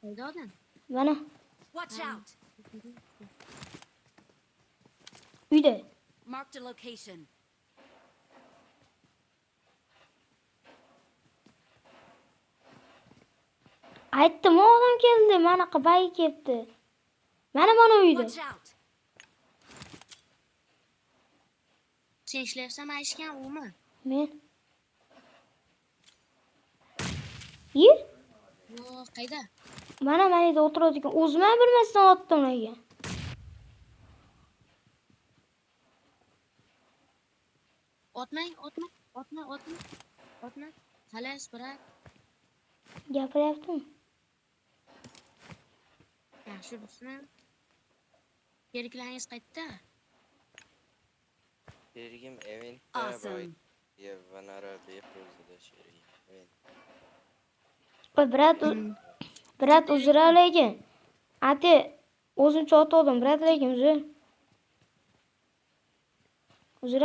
Qayda odam? Mana Watch out! uyda. Marked a location. Aytdim, odam keldi, manaqa bay kelibdi. Mana uyda. Watch out! Sen ishlayapsanmi, aytishgan umi? Men. Yi? Yo'q, qayda? Mana yerda o'tiradi ekan. O'zim ham bilmasdan otdim ularga. Otmang, otma, otma, otma. Otma. Xalas, brat. Gapiryaptimi? Yaxshi yuribsizmi? Sheriklaringiz qayerda? Sherigim eventda Awesome. boy Vanara Behruzida sherigim. Event. Voy, brat, brat uzr lekin. Ati, o'zimcha otgandim, brat lekin uzr. Uzr.